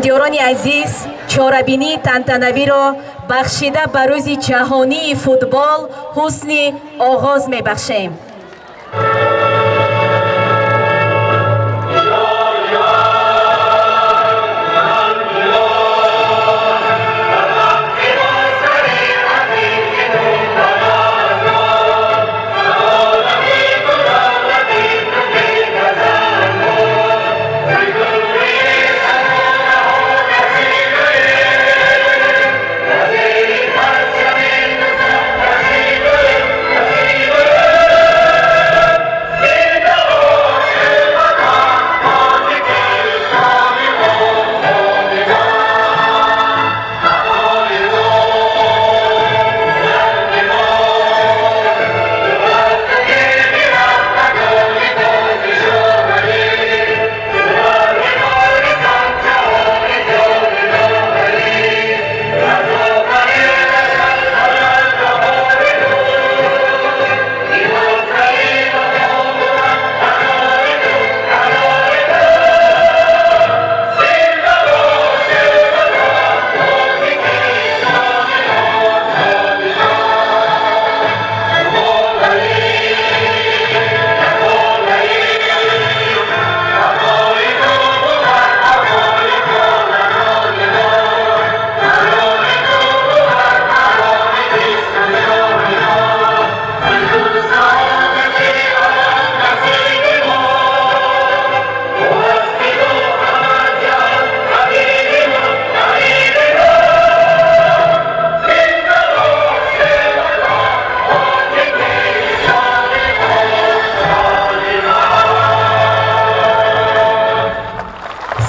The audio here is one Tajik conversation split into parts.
Ҳамдиёрони азиз, чорабинии тантанавиро бахшида ба рӯзи ҷаҳонии футбол ҳусни оғоз мебахшем.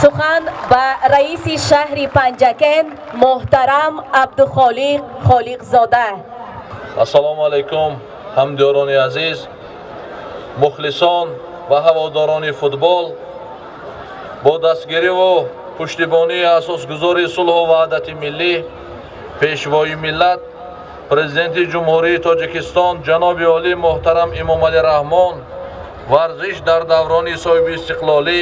Сухан ба раиси шаҳри Панҷакент муҳтарам Абдухолиқ Холиқзода. Ассалому алайкум, ҳамдиёрони азиз, мухлисон ва ҳаводорони футбол. Бо дастгириву пуштибонии асосгузори сулҳу ваҳдати миллӣ, пешвои миллат, президенти Ҷумҳурии Тоҷикистон ҷаноби олӣ муҳтарам Эмомалӣ Раҳмон, варзиш дар даврони соҳиби истиқлолӣ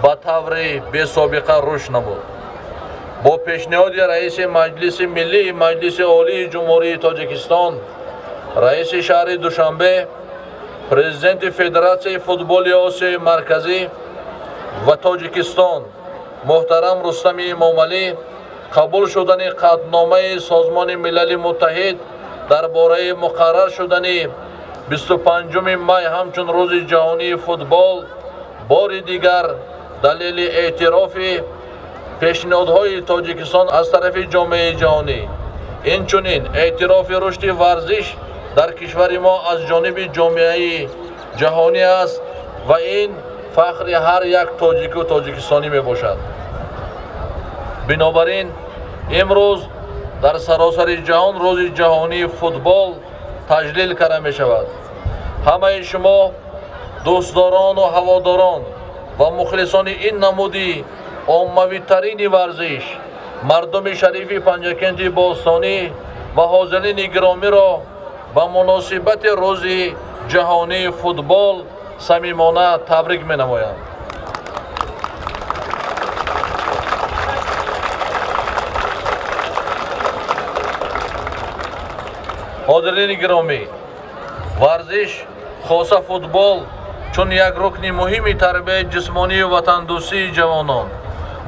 ба таври бесобиқа рушд намуд. Бо пешниҳоди раиси Маҷлиси Миллии Маҷлиси Олии Ҷумҳурии Тоҷикистон, раиси шаҳри Душанбе, президенти Федератсияи футболи Осиёи Марказӣ ва Тоҷикистон муҳтарам Рустами Эмомалӣ қабул шудани қатъномаи Созмони Милали Муттаҳид дар бораи муқаррар шудани 25 май ҳамчун рӯзи ҷаҳонии футбол бори дигар далели эътирофи пешниҳодҳои Тоҷикистон аз тарафи ҷомеаи ҷаҳонӣ, инчунин эътирофи рушди варзиш дар кишвари мо аз ҷониби ҷомеаи ҷаҳонӣ аст ва ин фахри ҳар як тоҷику тоҷикистонӣ мебошад. Бинобар ин имрӯз дар саросари ҷаҳон рӯзи ҷаҳонии футбол таҷлил карда мешавад. Ҳамаи шумо дӯстдорону ҳаводорон ва мухлисони ин намуди оммавитарини варзиш, мардуми шарифи Панҷакенти бостонӣ ва ҳозирини гиромиро ба муносибати рӯзи ҷаҳонии футбол самимона табрик менамоям. Ҳозирини гиромӣ, варзиш, хоса футбол, чун як рукни муҳими тарбияи ҷисмонию ватандӯстии ҷавонон,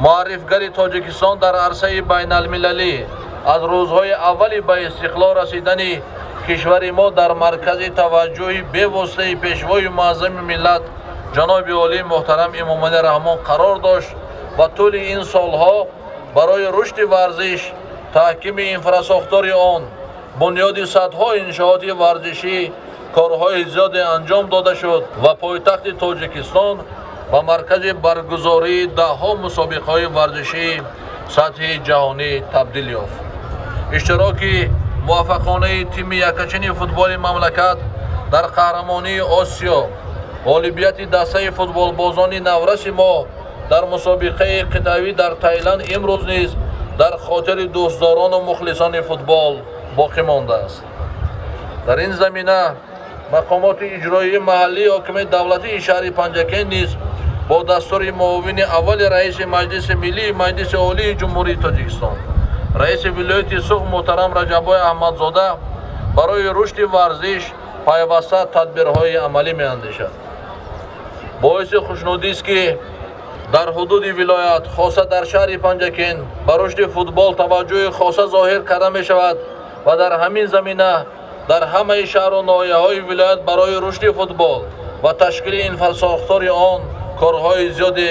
муаррифгари Тоҷикистон дар арсаи байналмилалӣ, аз рӯзҳои аввали ба истиқлол расидани кишвари мо дар маркази таваҷҷӯҳи бевоситаи пешвои муаззами миллат ҷаноби олӣ муҳтарам Эмомалӣ Раҳмон қарор дошт ва тӯли ин солҳо барои рушди варзиш, таҳкими инфрасохтори он, бунёди садҳо иншооти варзишӣ корҳои зиёде анҷом дода шуд ва пойтахти Тоҷикистон ба маркази баргузории даҳҳо мусобиқаҳои варзишии сатҳи ҷаҳонӣ табдил ёфт. Иштироки муваффақонаи тими якачини футболи мамлакат дар қаҳрамонии Осиё, ғолибияти дастаи футболбозони навраси мо дар мусобиқаи қитъавӣ дар Тайланд имрӯз низ дар хотири дӯстдорону мухлисони футбол боқӣ мондааст. Дар ин замина мақомоти иҷроии маҳаллии ҳокимияти давлатии шаҳри Панҷакент низ Бо дастури муовини аввали раиси Маҷлиси Миллии Маҷлиси Олии Ҷумҳурии Тоҷикистон, раиси вилояти Суғд муҳтарам Раҷаббой Аҳмадзода барои рушди варзиш пайваста тадбирҳои амалӣ меандешад. Боиси хушнудист, ки дар ҳудуди вилоят, хоса дар шаҳри Панҷакент, ба рушди футбол таваҷҷӯҳи хоса зоҳир карда мешавад ва дар ҳамин замина дар ҳамаи шаҳру ноҳияҳои вилоят барои рушди футбол ва ташкили инфрасохтори он корҳои зиёде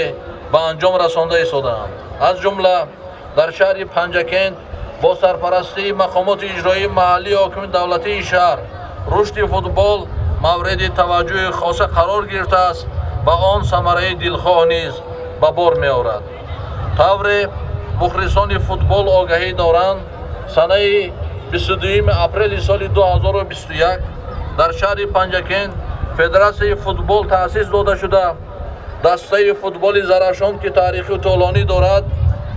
ба анҷом расонда истодаанд. Аз ҷумла дар шаҳри Панҷакент бо сарпарастии мақомоти иҷроии маҳаллии ҳокими давлатии шаҳр рушди футбол мавриди таваҷҷӯҳи хоса қарор гирифтааст ва он самараи дилхоҳ низ ба бор меорад. Тавре мухлисони футбол огаҳӣ доранд, санаи 22 апрели соли 2021 дар шаҳри Панҷакент Федератсияи футбол таъсис дода шуда, дастаи футболи Зарафшон, ки таърихи тӯлонӣ дорад,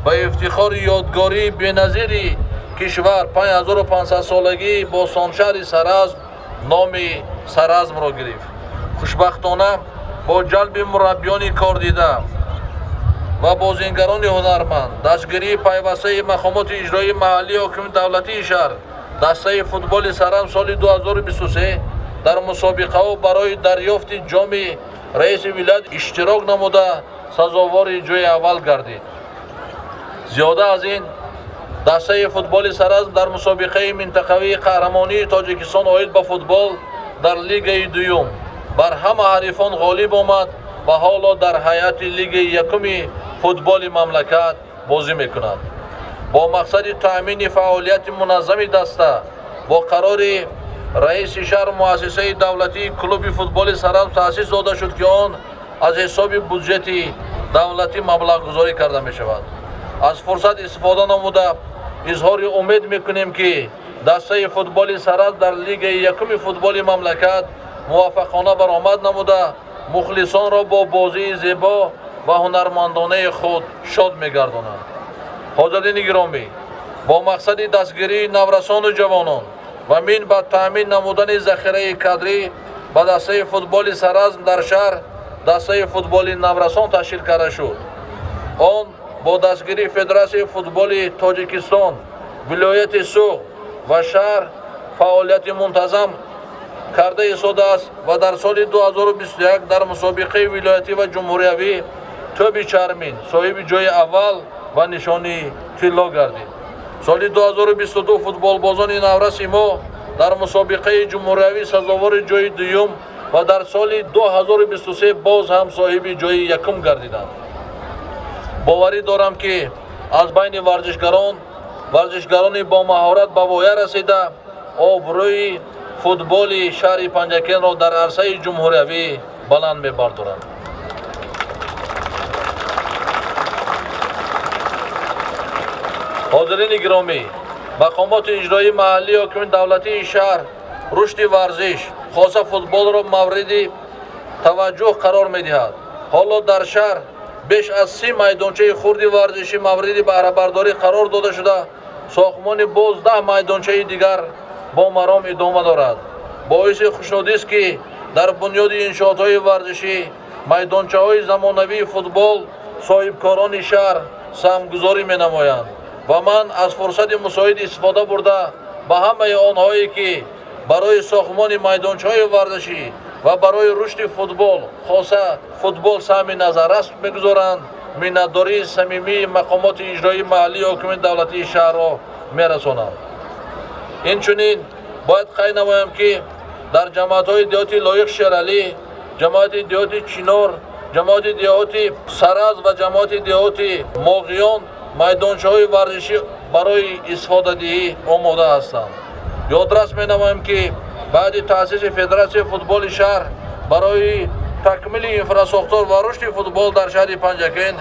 ба ифтихори ёдгории беназири кишвар, 5500-солагии бостоншаҳри Саразм, номи Саразмро гирифт. Хушбахтона, бо ҷалби мураббиёни кордида ва бозингарони ҳунарманд, дастгирии пайвастаи мақомоти иҷроии маҳаллии ҳокими давлатии шаҳр, дастаи футболи Саразм соли 2023 дар мусобиқаҳо барои дарёфти ҷоми раиси вилоят иштирок намуда, сазовори ҷои аввал гардид. Зиёда аз ин, дастаи футболи Саразм дар мусобиқаи минтақавии қаҳрамонии Тоҷикистон оид ба футбол дар лигаи дуюм бар ҳама ҳарифон ғолиб омад ва ҳоло дар ҳайати лигаи якуми футболи мамлакат бозӣ мекунад. Бо мақсади таъмини фаъолияти муназзами даста бо қарори раиси шаҳр муассисаи давлатии клуби футболи Саразм таъсис дода шуд, ки он аз ҳисоби буҷети давлатӣ маблағгузорӣ карда мешавад. Аз фурсат истифода намуда, изҳори умед мекунем, ки дастаи футболи Саразм дар лигаи якуми футболи мамлакат муваффақона баромад намуда, мухлисонро бо бозии зебо ва ҳунармандонаи худ шод мегардонанд. Ҳозирини гиромӣ, бо мақсади дастгирии наврасону ҷавонон ва минбаъд таъмин намудани захираи кадрӣ ба дастаи футболи Саразм дар шаҳр дастаи футболи наврасон ташкил карда шуд. Он бо дастгирии Федератсияи футболи Тоҷикистон, вилояти Суғд ва шаҳр фаъолияти мунтазам карда истодааст ва дар соли 2021 дар мусобиқаи вилоятӣ ва ҷумҳуриявӣ тӯби чармин соҳиби ҷои аввал ва нишони тилло гардид. Соли 2022 футболбозони навраси мо дар мусобиқаи ҷумҳуриявӣ сазовори ҷои дуюм ва дар соли 2023 боз ҳам соҳиби ҷои якум гардиданд. Боварӣ дорам, ки аз байни варзишгарон варзишгарони бомаҳорат ба воя расида, обрӯи футболи шаҳри Панҷакентро дар арсаи ҷумҳуриявӣ баланд мебардоранд. Ҳозирини гиромӣ, мақомоти иҷроии маҳаллии ҳокими давлатии шаҳр рушди варзиш, хоса футболро мавриди таваҷҷӯҳ қарор медиҳад. Ҳоло дар шаҳр беш аз 30 майдончаи хурди варзишӣ мавриди баҳрабардорӣ қарор дода шуда, сохтмони боз 10 майдончаи дигар бо маром идома дорад. Боиси хушнудист, ки дар бунёди иншоотҳои варзишӣ, майдончаҳои замонавии футбол соҳибкорони шаҳр саҳмгузорӣ менамоянд ва ман аз фурсати мусоид истифода бурда, ба ҳамаи онҳое, ки барои сохтмони майдончаҳои варзишӣ ва барои рушди футбол, хоса футбол, саҳми назаррас мегузоранд, миннатдории самимии мақомоти иҷроии маҳаллии ҳокимияти давлатии шаҳрро мерасонам. Инчунин бояд қайд намоям, ки дар ҷамоатҳои деҳоти Лоиқ Шералӣ, ҷамоати деҳоти Чинор, ҷамоати деҳоти Саразм ва ҷамоати деҳоти Моғиён майдончаҳои варзишӣ барои истифодадиҳӣ омода ҳастанд. Ёдрас менамоем, ки баъди таъсиси Федератсияи футболи шаҳр барои такмили инфрасохтор ва рушди футбол дар шаҳри Панҷакент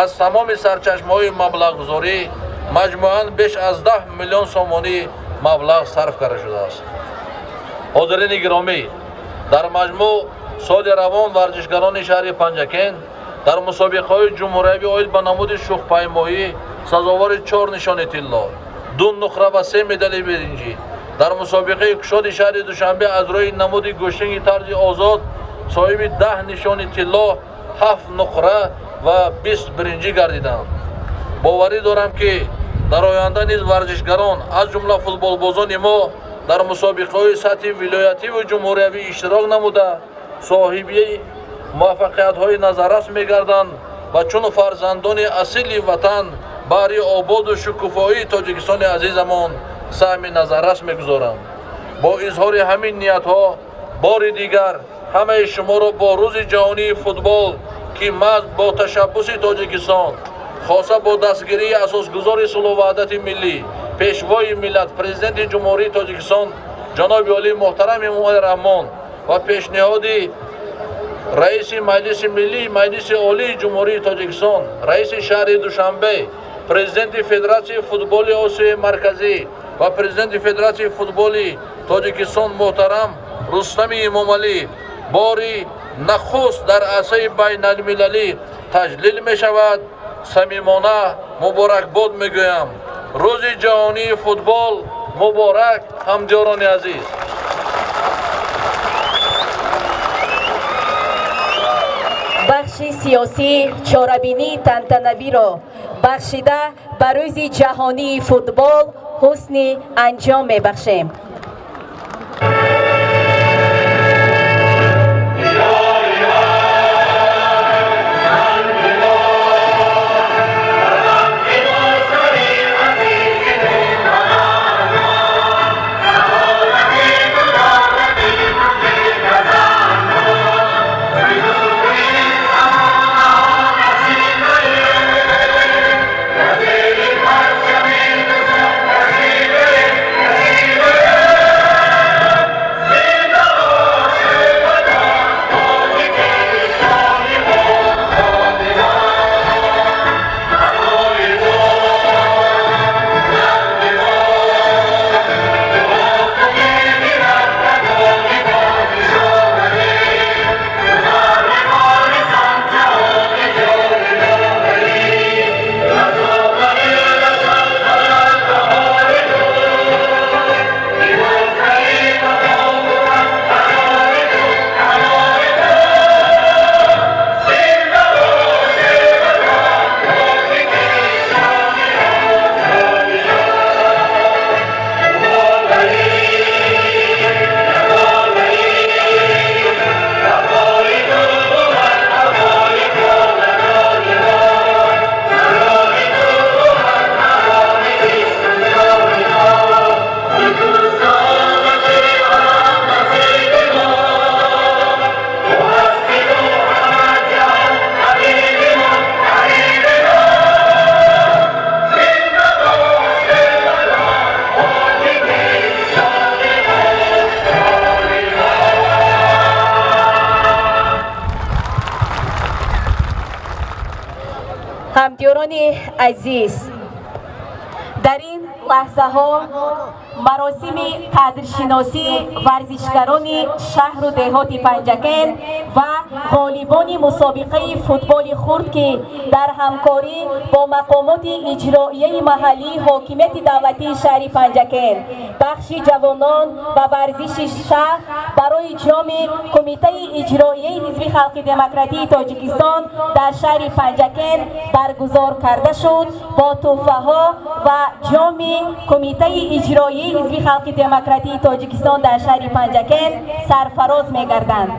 аз тамоми сарчашмаҳои маблағгузорӣ маҷмӯан беш аз 10 миллион сомонӣ маблағ сарф карда шудааст. Ҳозирини гиромӣ, дар маҷмӯъ соли равон варзишгарони шаҳри Панҷакент дар мусобиқаҳои ҷумҳуриявӣ оид ба намуди шӯхпаймоӣ сазовори чор нишони тилло, ду нуқра ва се медали биринҷӣ, дар мусобиқаи кушоди шаҳри Душанбе аз рӯи намуди гӯштинги тарзи озод соҳиби 10 нишони тилло, 7 нуқра ва 20 биринҷӣ гардиданд. Боварӣ дорам, ки дар оянда низ варзишгарон, аз ҷумла футболбозони мо, дар мусобиқаҳои сатҳи вилоятиву ҷумҳуриявӣ иштирок намуда, соҳиби муваффақиятҳои назаррас мегарданд ва чун фарзандони асили ватан баҳри ободу шукуфоии Тоҷикистони азизамон саҳми назаррас мегузоранд. Бо изҳори ҳамин ниятҳо бори дигар ҳамаи шуморо бо Рӯзи ҷаҳонии футбол, ки маҳз бо ташаббуси Тоҷикистон, хоса бо дастгирии асосгузори сулҳу ваҳдати миллӣ, Пешвои миллат, Президенти Ҷумҳурии Тоҷикистон ҷаноби олии муҳтарам Эмомалӣ Раҳмон ва пешниҳоди Раиси Маҷлиси Миллӣ Маҷлиси Олии Ҷумҳурии Тоҷикистон, Раиси шаҳри Душанбе, Президенти Федератсияи футболи Осиёи Марказӣ ва Президенти Федератсияи футболи Тоҷикистон муҳтарам Рустами Эмомалӣ бори нахуст дар арсаи байналмилалӣ таҷлил мешавад, самимона муборакбод мегӯям. Рӯзи ҷаҳонии футбол муборак, ҳамдиёрони азиз! Бахши сиёсии чорабинии тантанавиро бахшида ба Рӯзи ҷаҳонии футбол ҳусни анҷом мебахшем. Ҳамдиёрони азиз, дар ин лаҳзаҳо маросими қадршиносии варзишгарони шаҳру деҳоти Панҷакент ва ғолибони мусобиқаи футболи хурд, ки дар ҳамкорӣ бо мақомоти иҷроияи маҳаллии ҳокимияти давлатии шаҳри Панҷакент, бахши ҷавонон ва варзиши шаҳр барои ҷоми Кумитаи иҷроияи Ҳизби Халқи Демократии Тоҷикистон дар шаҳри Панҷакент баргузор карда шуд, бо тӯҳфаҳо ва ҷоми Кумитаи иҷроияи Ҳизби Халқи Демократии Тоҷикистон дар шаҳри Панҷакент сарфароз мегарданд.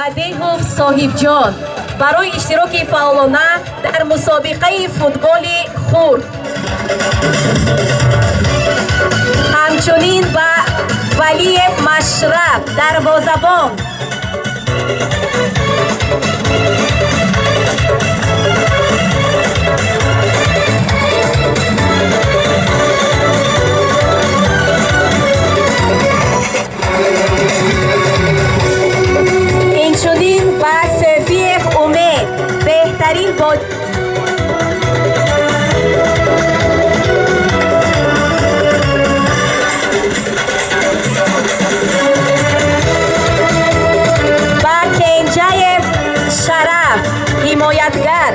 Бадеҳов Соҳибҷон барои иштироки фаъолона дар мусобиқаи футболи хурд. Ҳамчунин ба Валиев Машраб, дарвозабон. Инчунин ба Софиев Умед, беҳтарин бо ба Кенҷаев Шараф, ҳимоятгар.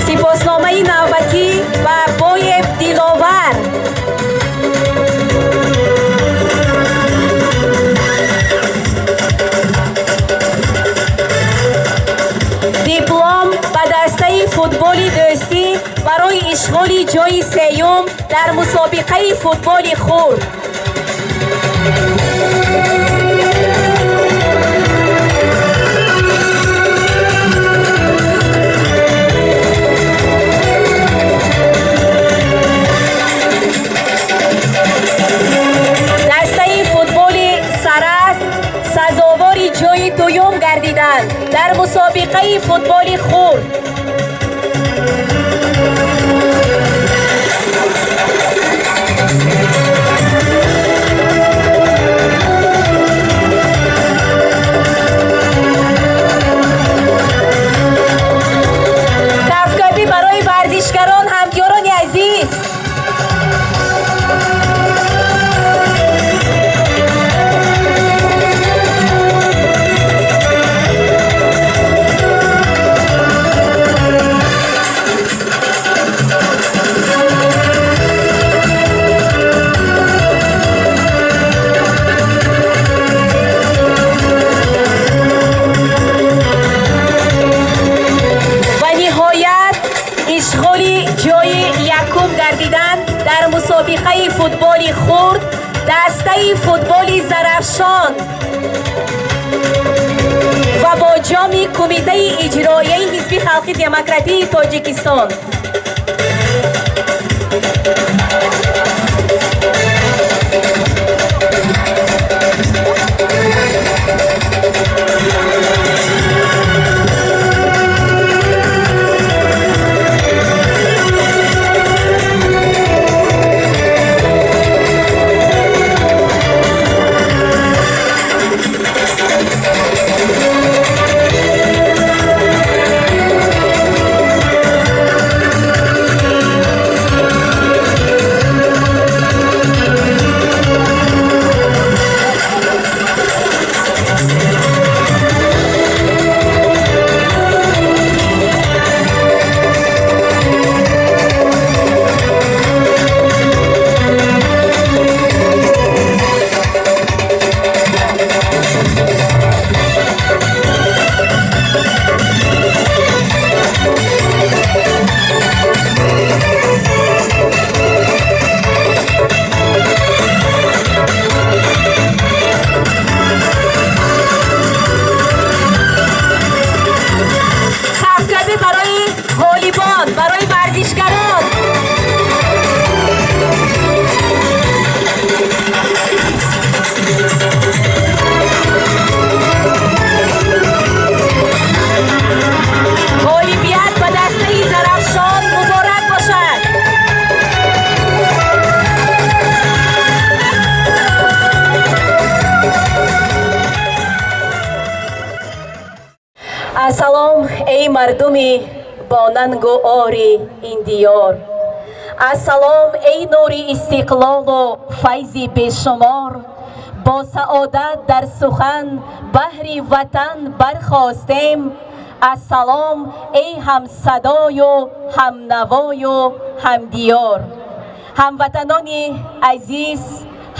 Сипосномаи навбатӣ ба Боев Диловар. Диплом ба дастаи футболи дӯстӣ барои ишғоли ҷойи сеюм дар мусобиқаи футболи хурд. Дастаи футболи Сараст сазовори ҷойи дуюм гардиданд дар мусобиқаи футболи хурд. Кафкабӣ барои варзишгарон, ҳамдиёрони азиз. Ва ниҳоят, ишғоли ҷойи якум гардидан дар мусобиқаи футболи хурд дастаи футболи Зарафшон ва бо ҷоми Кумитаи иҷроияи Ҳизби Халқи Демократии Тоҷикистон. Кафкабӣ барои ғолибон, барои варзишгарон. Ғолибият ба дастаи Зарафшон муборак бошад. Ассалом, эй мардуми бонангу ори ин диёр, ассалом, эй нури истиқлолу файзи бешумор. Бо саодат дар сухан баҳри ватан бархостем. Ассалом, эй ҳамсадою ҳамнавою ҳамдиёр. Ҳамватанони азиз,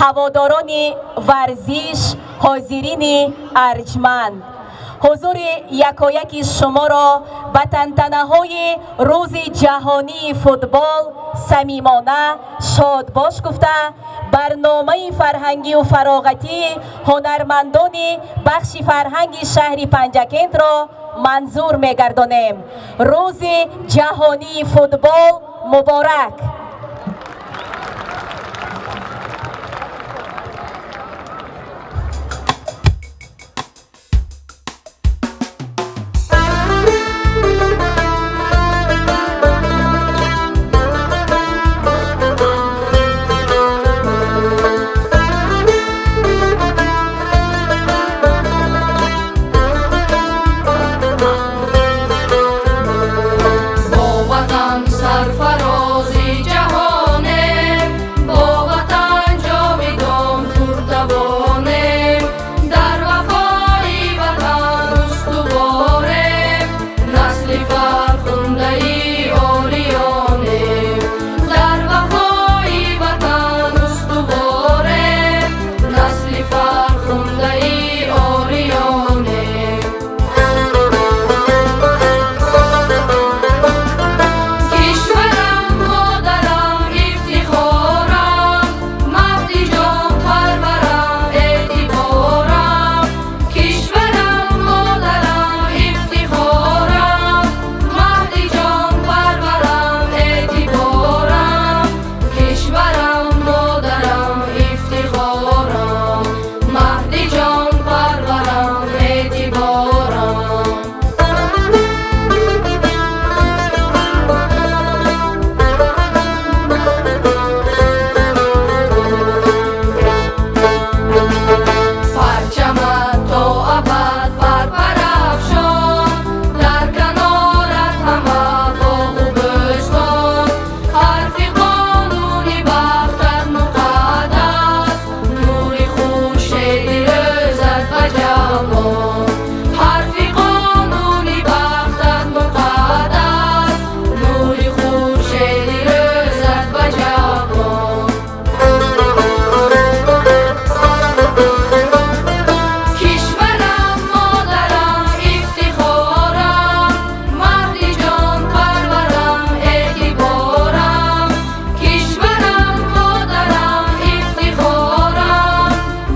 ҳаводорони варзиш, ҳозирини арҷманд. Ҳузури якояки шуморо ба тантанаҳои Рӯзи ҷаҳонии футбол самимона шодбош гуфта, барномаи фарҳангию фароғатии ҳунармандони бахши фарҳанги шаҳри Панҷакентро манзур мегардонем. Рӯзи ҷаҳонии футбол муборак! Бо ватан сарфарози ҷаҳонем, бо ватан ҷовидон пуртавонем, дар вафои ватан устуворем, насли фархундаи ориёнем, дар вафои ватан устуворем, насли фархундаи ориёнем. Кишварам, модарам, ифтихорам, маҳди ҷон парварам, эътиборам. Кишварам, модарам, ифтихорам, маҳди ҷон парварам, эътиборам. Кишварам, модарам, ифтихорам, маҳди ҷон парварам, эътиборам. Парчамат то абад парпарафшон, дар канорат ҳама боғу бӯстон. Ҳарфи қонуни бахтат муқаддас, нури хуршеди рӯзат ба ҷавлон. Ҳарфи қонуни бахтат муқаддас, нури хуршеди рӯзат ба ҷавлон. Кишварам, модарам, ифтихорам, маҳди ҷон парварам, эътиборам. Кишварам, модарам, ифтихорам,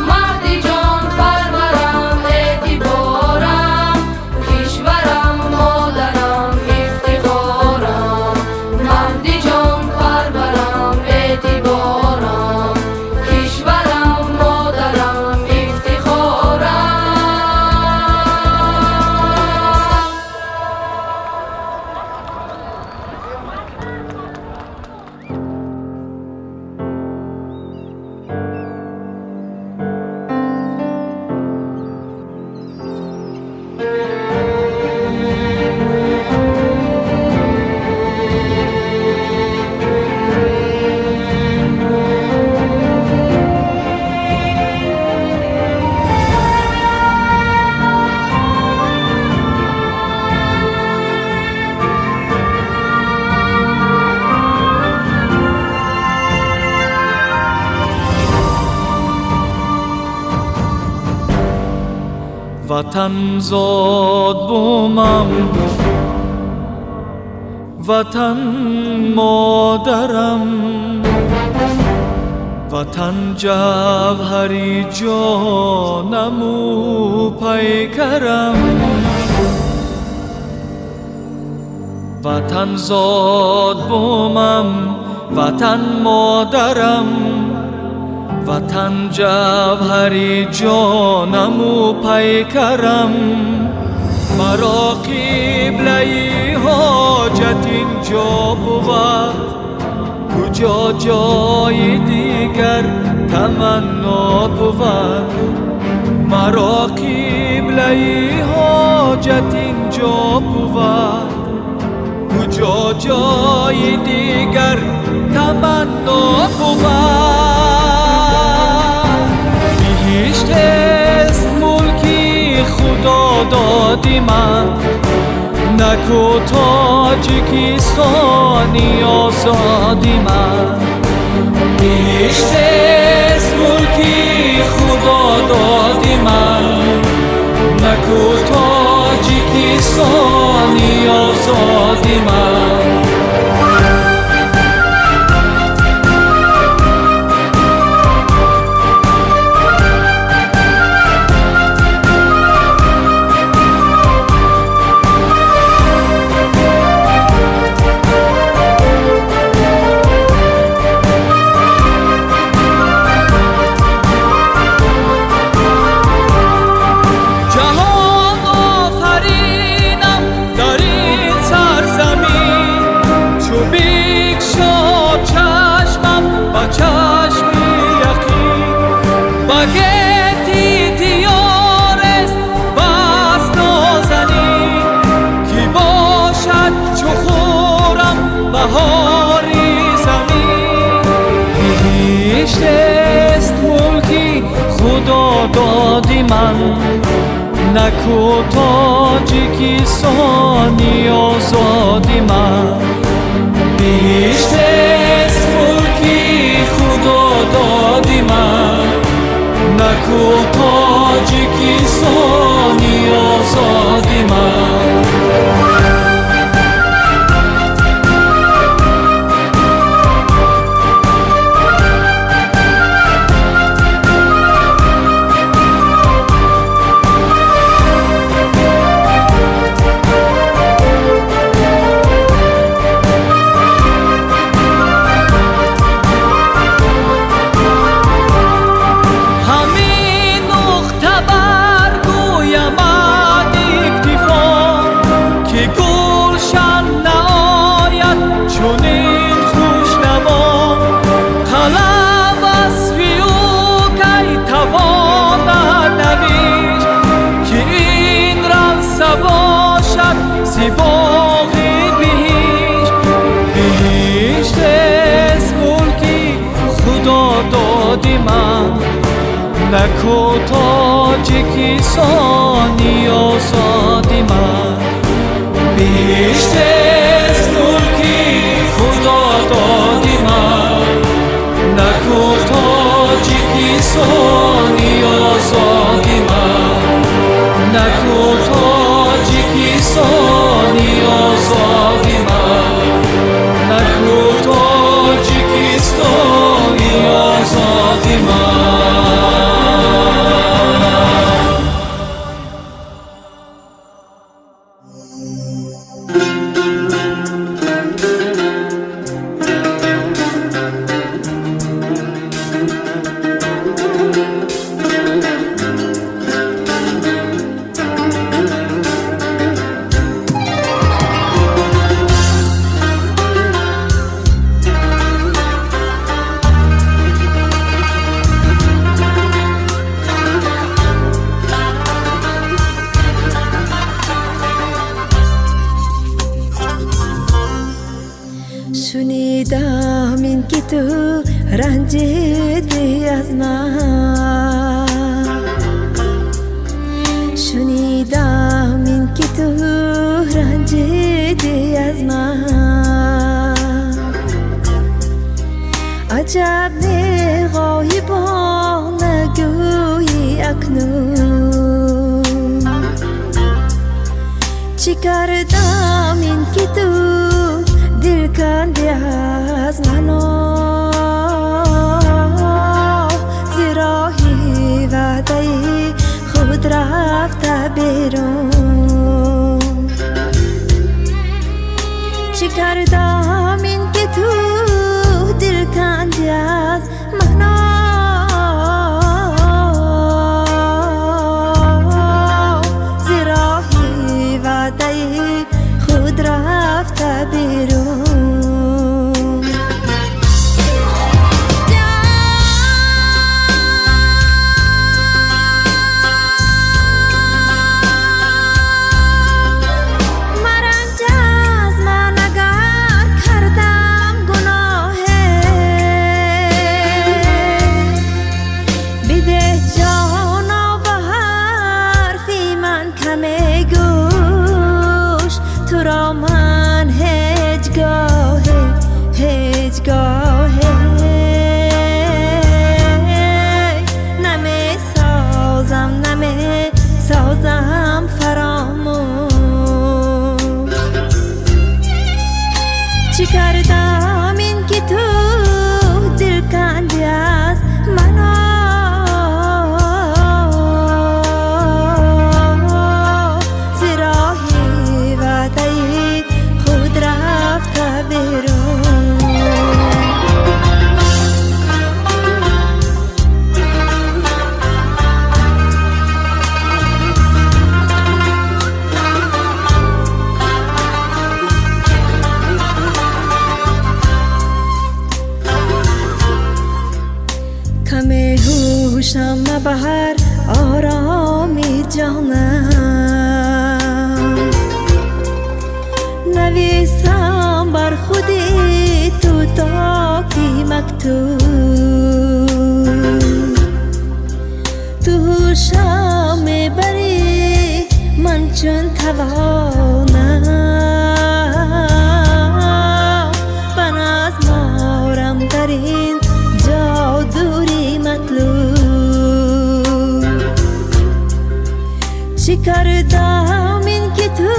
маҳди ҷон парварам, эътиборам. Кишварам, модарам, ифтихорам, маҳди ҷон парварам, эътиборам. Кишварам, модарам, ифтихорам. Ватан зод бумам, ватан модарам, ватан ҷавҳари ҷонаму пайкарам. Ватан зод бумам, ватан модарам, ватан ҷавҳари ҷонаму пайкарам. Маро қиблаи ҳоҷат инҷо бувад, куҷо ҷои дигар таманно бувад. Маро қиблаи ҳоҷат инҷо бувад, куҷо ҷои дигар таманно бувад. Биҳишт аст мулки худо доди ман, наку Тоҷикистони озоди ман. Биҳишт аст мулки худо доди ман, наку. Тоҷикистони озоди ман. Ҷаҳон офаринам дар ин сарзамин, чу бикшод чашмам ба чашми яқин, ба гети диёрест бас нозанин, ки бошад чу хуррам баҳори замин. Биҳиштест мулки худо доди ман, наку Тоҷикистони озоди ман. Биҳиштест мулки худо доди ман, наку Тоҷикистони озоди ман. Ҳамин нуқта баргӯямад иктифо, ки гулшан наояд чунин хушнамо. Қалам васфи ӯ кай тавонад навишт, ки ин равза бошад зи боғи биҳишт. Биҳиштест мулки худо доди ман, наку Тоҷикистони озоди ман. Биҳиштест мулки худо доди ман, наку Тоҷикистони озоди ман, наку Тоҷикистони озоди ман, наку Тоҷикистони озоди ман. Шунидам ин ки ту ранҷидӣ аз ман, шунидам ин ки ту ранҷидӣ аз ман. Аҷаб неғоибона гӯӣ акнун, чӣ кардам ин ки ту дил канди аз мано, зи роҳи ваъдаи худ рафта берун. Чӣ кардам ин ки ту дил канди аз мано, зи роҳи ваъдаи худ рафта берун. Маранҷ аз ман агар Кардам ин ки ту дил канди аз мано, зи роҳи ваъдаи худ рафта берун. Каме ҳушам ба ҳар ороми ҷонам, нависам бар худи ту токи мактуб. Ту ҳушам мебарӣ, ман чун тавонам ба назморам дар ин ҷо дури матлуб. Чӣ кардам ин ки ту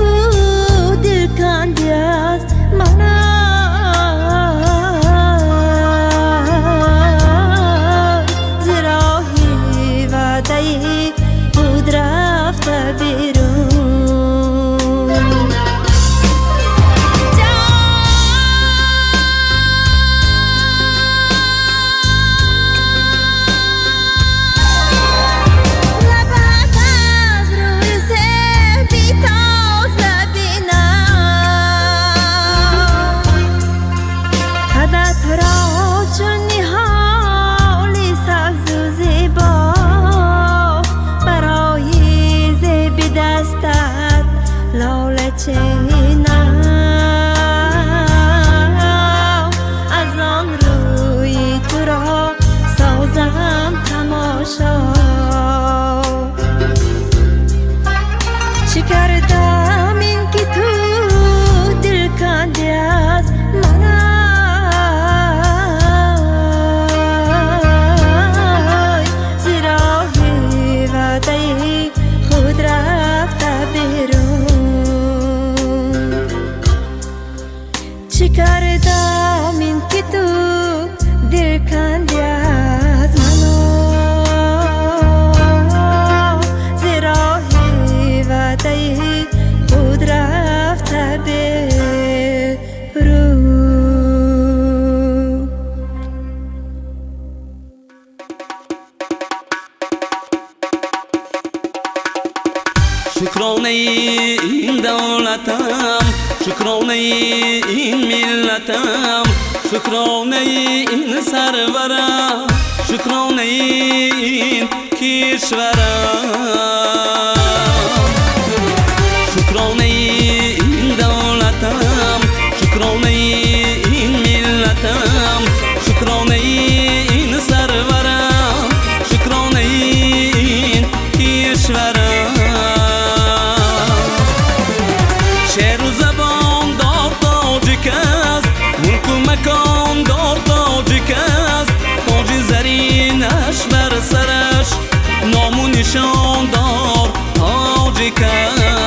дил канди аз мана, зи роҳи ваъдаи худ рафта берун. Лабат аз рӯи зеби тоза бинам, қадат ро чун ниҳоли сабзу зебо, барои зеби дастат лола чинам. Аз он рӯи туро созам тамошо. Чӣ кардам ин ки ту дил канди аз мана, зи роҳи ваъдаи худ рафта берун. Чӣ кардам ин ки ту дил канди аз мано, зи роҳи ваъдаи худ рафта берун. Шукронаи ин давлатам, шукронаи ин миллатам, шукронаи ин сарварам, шукронаи ин кишварам. Шукронаи ин давлатам, шукронаи ин миллатам, шукронаи ин сарварам, шукронаи ин кишварам. Шеру забондор тоҷик аст, мулку макондор тоҷик аст, тоҷи заринаш бар сараш, ному нишондор тоҷик аст.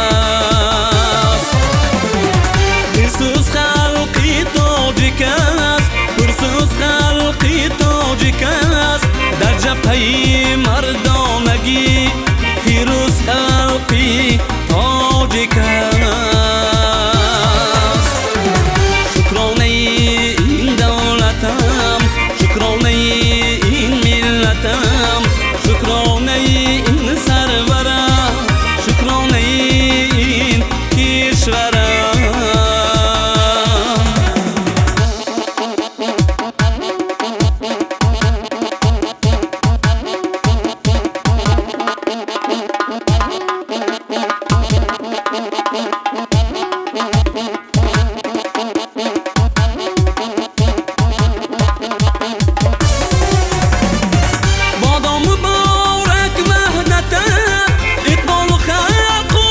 Дилсӯз халқи тоҷик аст, пурсӯз халқи тоҷик аст, дар ҷабҳаи мардонагӣ фирӯз халқи тоҷик аст. Шукронаи ин давлатам, шукронаи ин миллатам, шукронаи ин сарварам, шукронаи ин кишварам. Бодо муборак ваҳдатат, иқболу халқу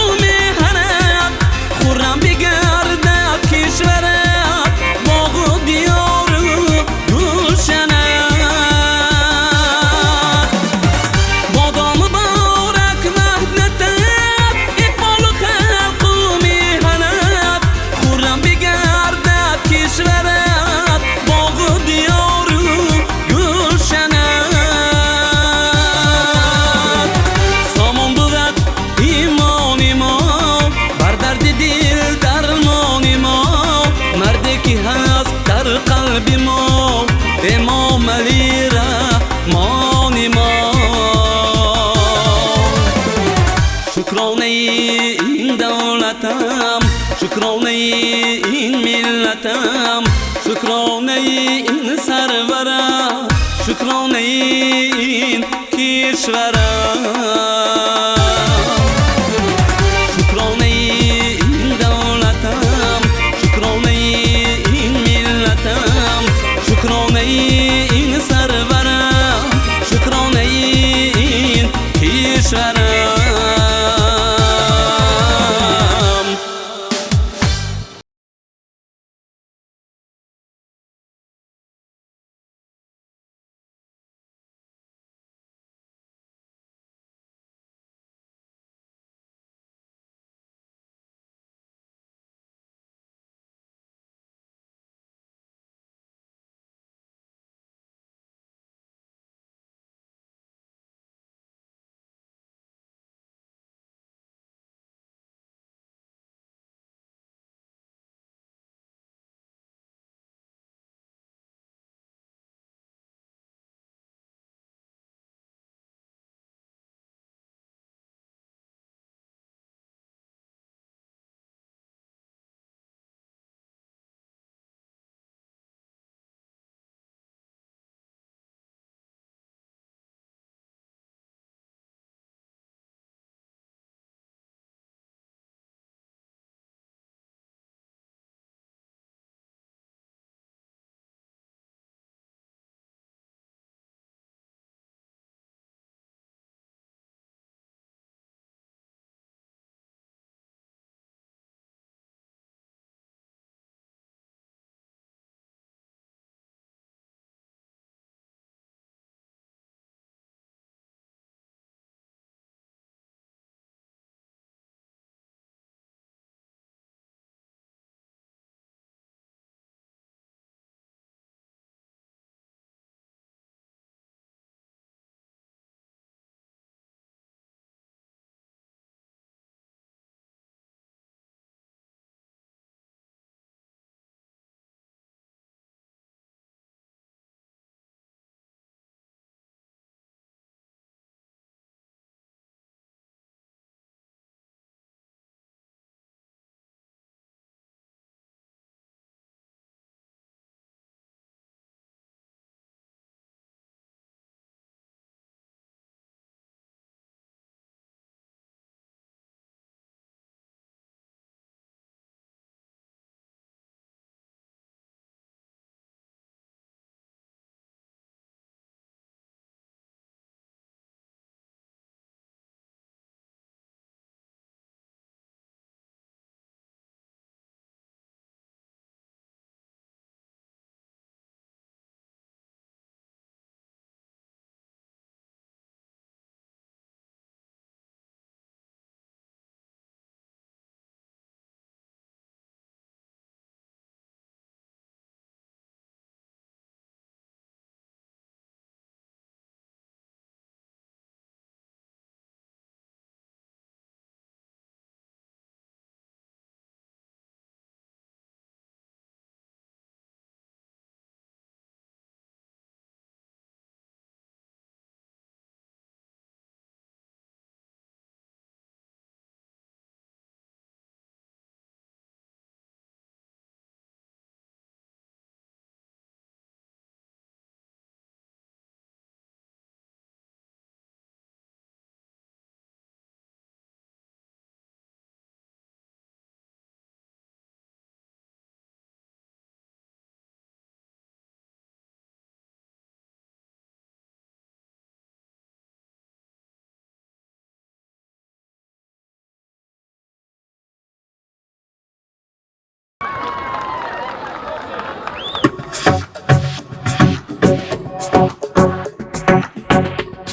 Ин давлатам, шукронаи ин миллатам, шукронаи ин сарварам, шукронаи ин кишварам. Шукронаи ин давлатам, шукронаи ин миллатам, шукронаи ин сарварам, шукронаи ин кишварам.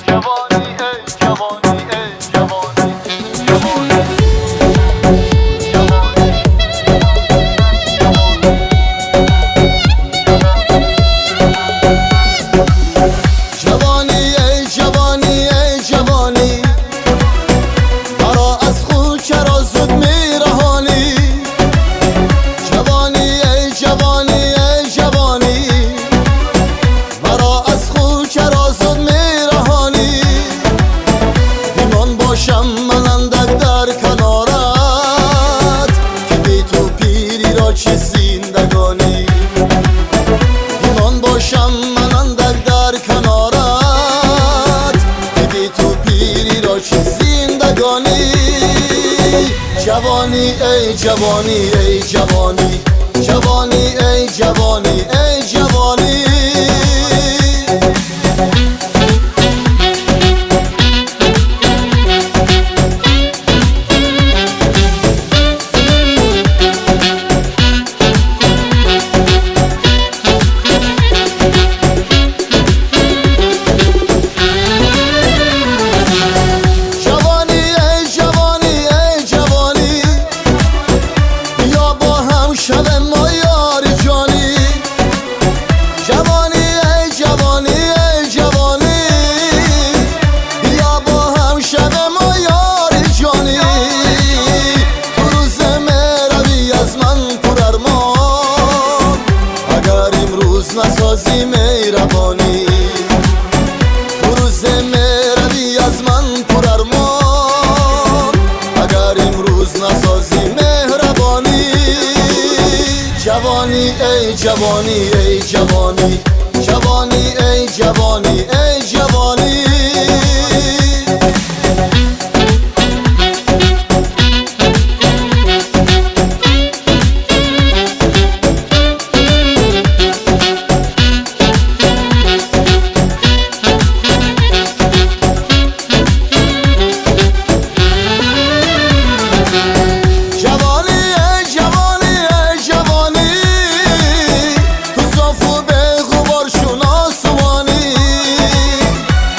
Ҷавонӣ, эй ҷавонӣ, эй ҷавонӣ, ҷавонӣ, ҷавонӣ. Ҷавонӣ, эй ҷавонӣ, эй ҷавонӣ, маро аз худ чаро зуд мераҳонӣ? Ҷавонӣ, эй ҷавонӣ, эй ҷавонӣ, маро аз худ чаро зуд мераҳонӣ? ҷавонӣ, эй ҷавонӣ, эй ҷавонӣ, ҷавонӣ, эй ҷавонӣ, эй ҷавонӣ. Ҷавонӣ, эй ҷавонӣ, эй ҷавонӣ, бیا бо ҳам шавем мо ёри ҷонӣ. Ҷавонӣ, эй ҷавонӣ, эй ҷавонӣ, бیا бо ҳам шавем мо ёри ҷонӣ. Ту рӯзе меравӣ аз ман пурармон, агар имрӯз насозӣ меҳрабонӣ. Ту рӯзе меравӣ аз ман пурармон, агар имрӯз насозӣ меҳрабонӣ. Ҷавонӣ, эй ҷавонӣ, эй ҷавонӣ, ҷавонӣ, эй ҷавонӣ, эй ҷавонӣ. Ҷавонӣ, эй ҷавонӣ, эй ҷавонӣ, ту софу беғубор чун осмонӣ.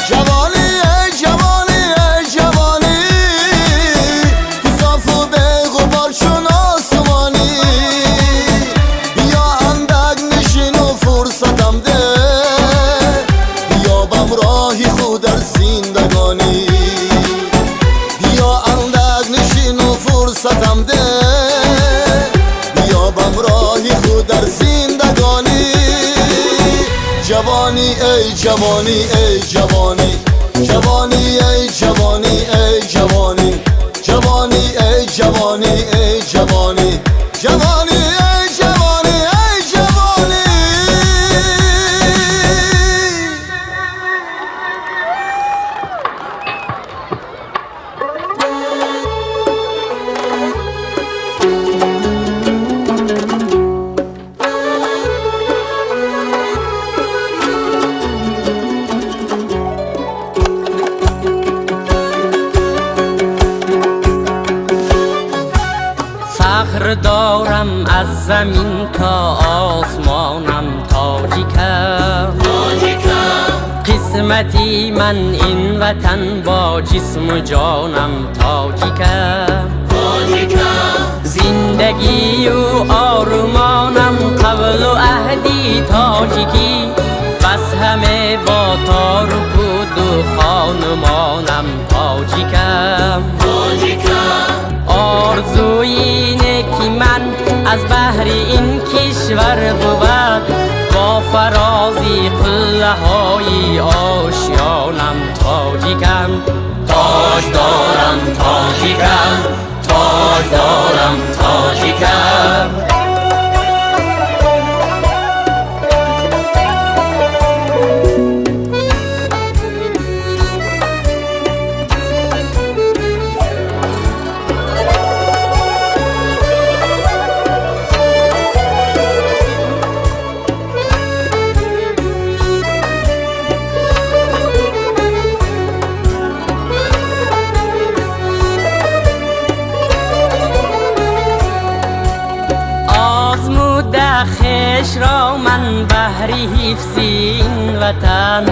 Ҷавонӣ, эй ҷавонӣ, эй ҷавонӣ, ту софу беғубор чун осмонӣ. Биё андак нишину фурсатам деҳ, биёбам роҳи худ дар зиндагонӣ. Биё андак нишину фурсатам деҳ, биёбам роҳи худ дар зиндагонӣ. Ҷавонӣ, эй ҷавонӣ, эй ҷавонӣ, ҷавонӣ, эй ҷавонӣ, эй ҷавонӣ, ҷавонӣ, эй ҷавонӣ, эй ҷавонӣ, ҷавонӣ, эй ҷавонӣ, эй ҷавонӣ. Фахр дорам аз замин то осмонам, тоҷикам. Қисмати ман ин ватан, бо ҷисму ҷонам тоҷикам. Зиндагию орумонам, қавлу аҳди тоҷикӣ, бас ҳаме бо тору пуду хонумонам тоҷикам. Орзуи неки ман аз баҳри ин кишвар бувад, бо фарози қуллаҳои ошёнам тоҷикам. Тоҷ дорам тоҷикам, тоҷ дорам тоҷикам. Озмуда хешро ман баҳри ҳифзи ин ватан,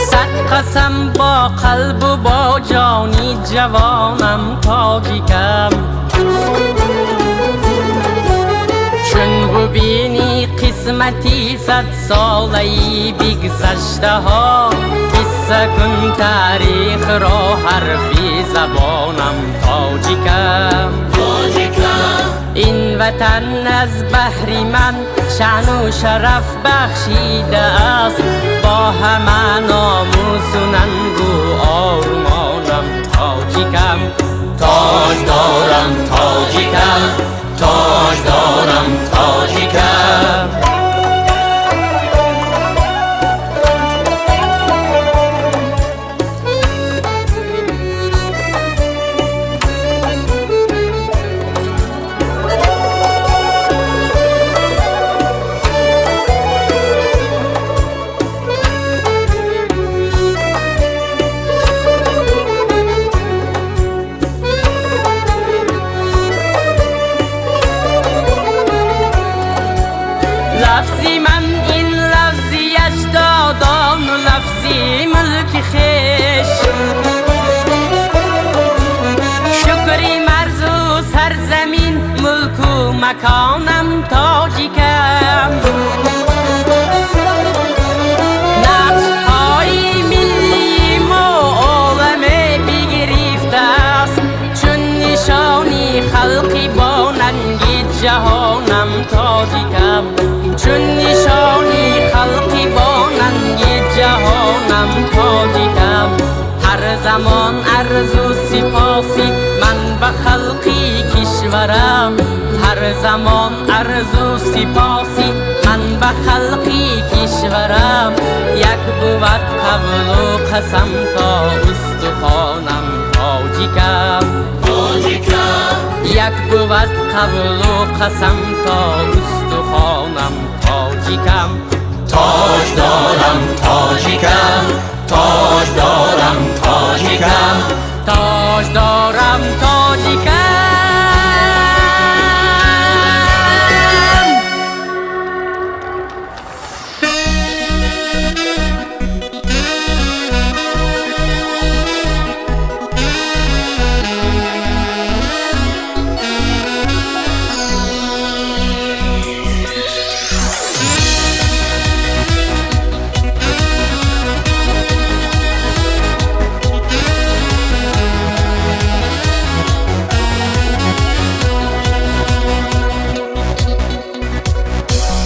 сад қасам бо қалбу бо ҷони ҷавонам тоҷикам. Чун бубинӣ қисмати садсолаи бигзаштаҳо, қисса кун таърихро ҳарфи забонам тоҷикам. Ин ватан аз баҳри ман шаъну шараф бахшидааст, бо ҳама номусу нангу ормонам тоҷикам. Тоҷ дорам тоҷикам, тоҷ дорам тоҷикам. маконам тоҷикам. Нақшҳои миллии мо оламе бигирифтааст, чун нишони халқи бо нанги ҷаҳонам тоҷикам, чун нишони халқи бо нанги ҷаҳонам тоҷикам. Ҳар замон арзу сипоси ман ба халқи кишварам, ҳар замон арзу сипоси ман ба халқи кишварам. Як бувад қавлу қасам то устухонам тоҷикам, тоҷикам. Як бувад қавлу қасам то устухонам тоҷикам. Тоҷ дорам тоҷикам, тоҷ дорам тоҷикам, тоҷ дорам тоҷикам.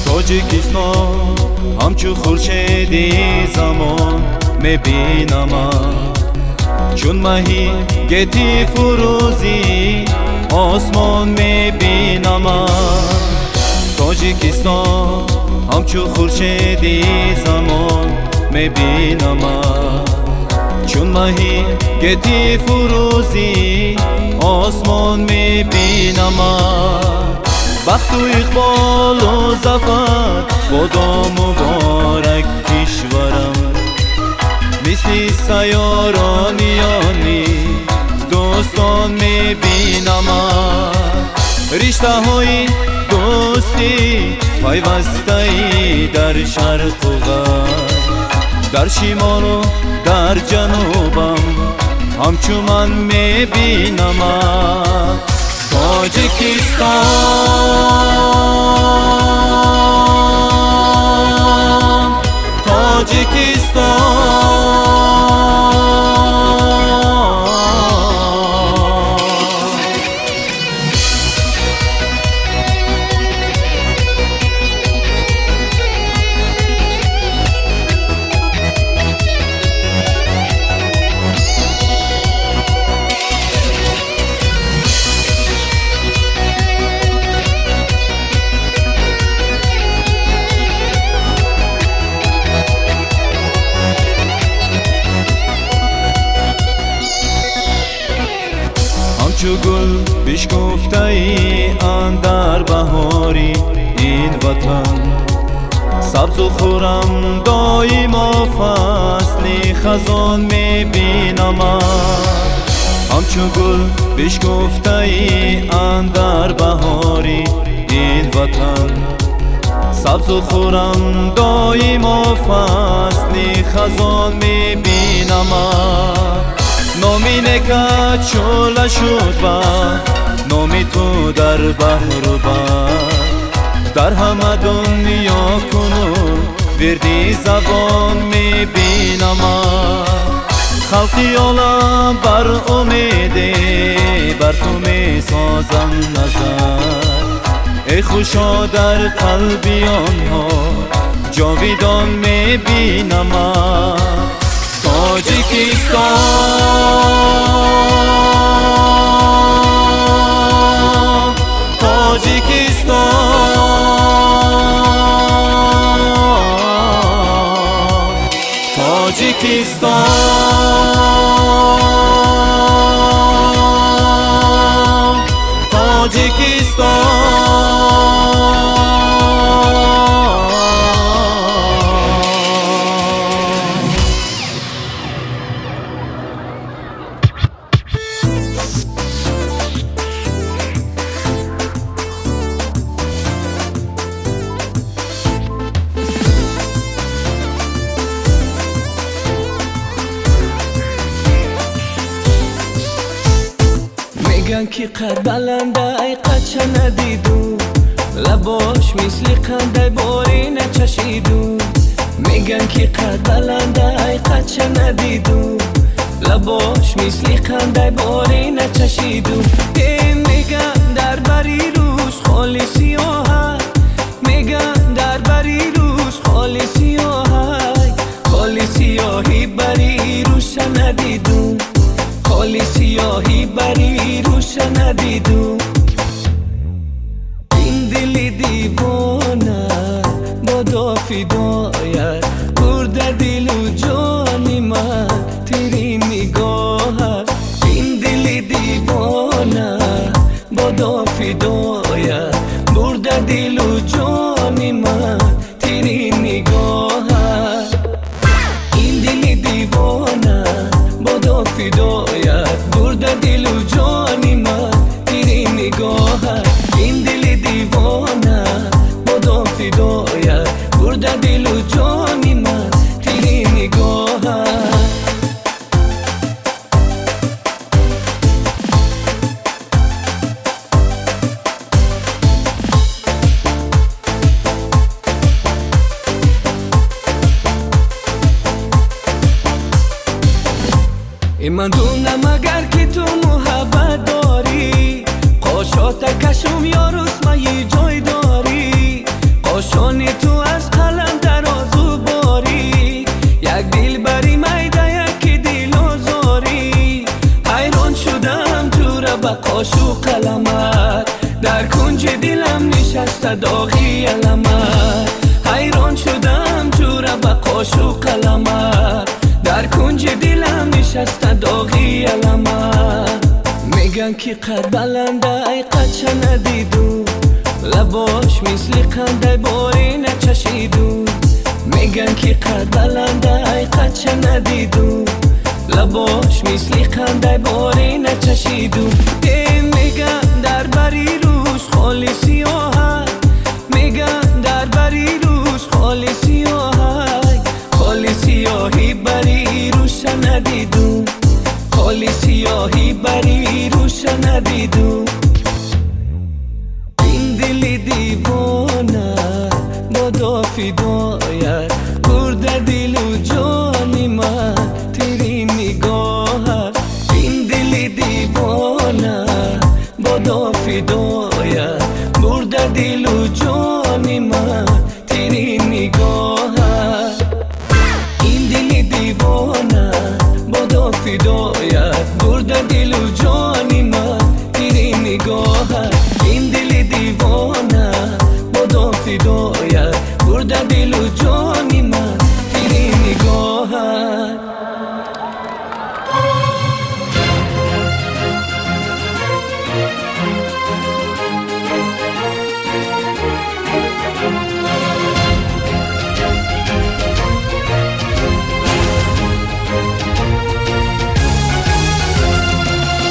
Тоҷикистон ҳамчу хуршеди замон мебинамад, чун маҳи гети фурӯзи осмон мебинамад. Тоҷикистон ҳамчу хуршеди замон мебинамад, чун маҳи гети фурӯзи осмон мебинамад. Бахту иқболу зафар бодо муборак кишварам, мисли сайёрониёни дӯстон мебинамад. Риштаҳои дӯстӣ пайвастаи дар шарқу ғарб, дар шимолу дар ҷанубам ҳамчу ман мебинамад. Тоҷикистон, Тоҷикистон. Ҳамчу гул бишкуфтаи андар баҳори ин ватан, сабзу хуррам доимо фасли хазон мебинамад. Ҳамчу гул бишкуфтаи андар баҳори ин ватан, сабзу хуррам доимо фасли хазон мебинамад. Номи некат шӯъла шуд ва номи ту дар баҳру бар, дар ҳама дунё кунун вирди забон мебинамад. Халқи олам бар умеде бар ту месозанд назар, эй хушо дар қалби онҳо ҷовидон мебинамад. Тоҷикистон, Тоҷикистон, Тоҷикистон, Тоҷикистон. Меган ки қад баландай қадша надиду, лабош мисли қандай бори начашиду. Меган ки қад баландай қадша надиду, лабош мисли қандай бори начашиду. Меган дар бари рӯз холи сиёҳа, меган дар бари рӯз холи сиёҳа, холи сиёҳи бари рӯша надиду, холи сиёҳи бари рӯша надиду. Ин дили девона бодо фидоят, бурда дилу ҷони ман тири нигоҳат. Ин дили девона бодо фидоят, бурда дилу ҷони ман тири нигоҳат. Ин дили девона бодо фидоят, бурда дилу ҷони ман тири нигоҳат. Ин дили девона бодо фидоят, бурда дилу ҷони ман тири нигоҳат. Ман дунам агар ки ту муҳаббат дорӣ, қошота кашум ё русмаи ҷой дорӣ. Қошони ту аз қалам дарозу борӣ, як дилбари майда яки дилозорӣ. Ҳайрон шудам ҷура ба қошу қаламат, дар кунҷи дилам нишаста доғи аламат. Ҳайрон шудам ҷура ба қошу қаламат, дар кунҷи дилам нишаста доғи аламат. Меган ки қад баландай қадша надиду, лабош мисли қандай бори начашиду. Меган ки қад баландай қадша надиду, лабош мисли қандай бори начашиду. Меган дар бари рӯз холи сиёҳа, меган дар бари рӯз холи сиёҳа, холи сиёҳи бари рӯша надиду, холи сиёҳи бари рӯша надиду. Ин дили девона бодо фидоят, бурда дилу ҷони ман тири нигоҳат. Ин дили девона бодо фидоят, бурда дилу ҷони ман тири нигоҳат. Ин дили девона бодо фидоят, бурда дилу ҷони ман тири нигоҳат. Ин дили девона бодо фидоят, бурда дилу ҷони ман тири нигоҳат.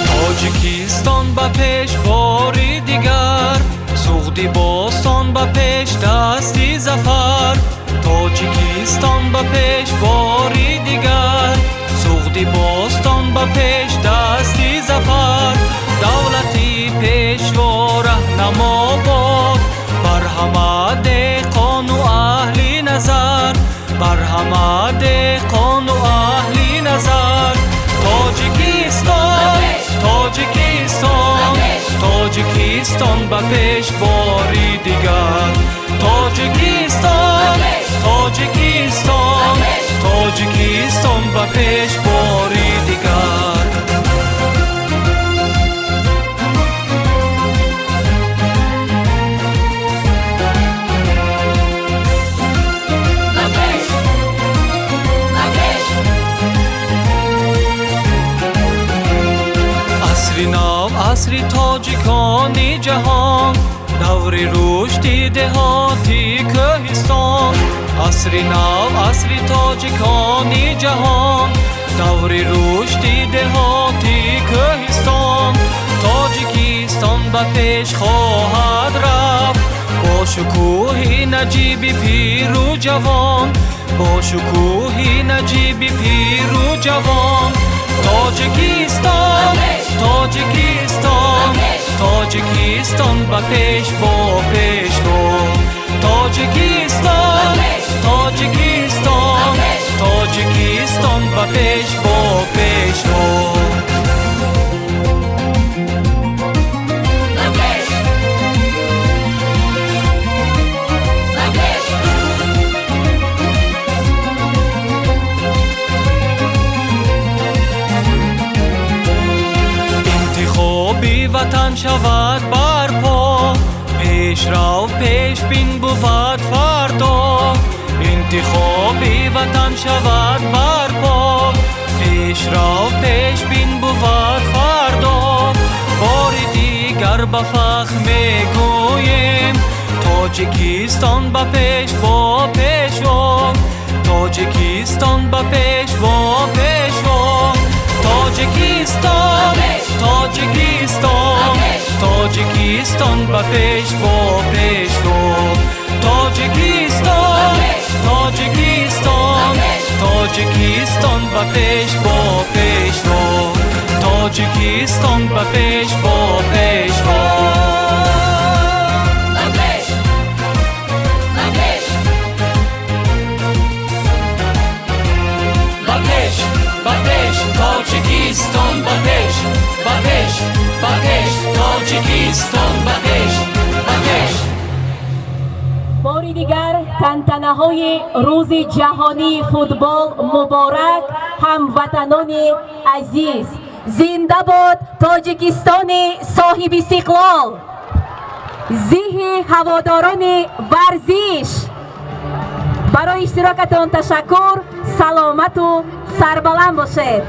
Тоҷикистон ба пеш бори дигар, Суғди бостон ба пеш дасти зафар. Тоҷикистон ба пеш бори дигар, Суғди бостон ба пеш дасти зафар. Давлати пешво раҳнамо бод, бар ҳама деҳқону аҳли назар, бар ҳама деҳқону аҳли назар. Тоҷикистон, Тоҷикистон, Тоҷикистон ба пеш бори дигар. Тоҷикистон, Тоҷикистон, Тоҷикистон ба пеш бори дигар. Асри нав, асри тоҷикони ҷаҳон, даври рушди деҳоти кӯҳистон. Асри нав, асри тоҷикони ҷаҳон, даври рушди деҳоти кӯҳистон. Тоҷикистон ба пеш хоҳад рафт, бо шукӯҳи наҷиби пиру ҷавон, бо шукӯҳи наҷиби пиру ҷавон. Тоҷикистон, Тоҷикистон. Тоҷикистон ба пеш бо пешво. Тоҷикистон, Тоҷикистон, Тоҷикистон ба пеш бо пешво. Интихоби ватан шавад барпо, пешрав пешбин бувад фардо. Интихоби ватан шавад барпо, пешрав пешбин бувад фардо. Бори дигар ба фахр мегӯем, Тоҷикистон ба пеш бо пешво. Тоҷикистон ба пеш бо пешво. Тоҷикистон, Тоҷикистон, Тоҷикистон ба пеш бо пешво. Тоҷикистон, Тоҷикистон, Тоҷикистон ба пеш бо пешво. Тоҷикистон ба пеш бо пешво. Ба пеш, ба пеш, Тоҷикистон ба пеш, ба пеш, ба пеш, Тоҷикистон ба пеш, ба пеш. Бори дигар тантанаҳои Рӯзи ҷаҳонии футбол муборак, ҳамватанони азиз! Зинда бод Тоҷикистони соҳибистиқлол! Зиҳи ҳаводорони варзиш! Барои иштирокатон ташаккур, саломату сарбаланд бошед.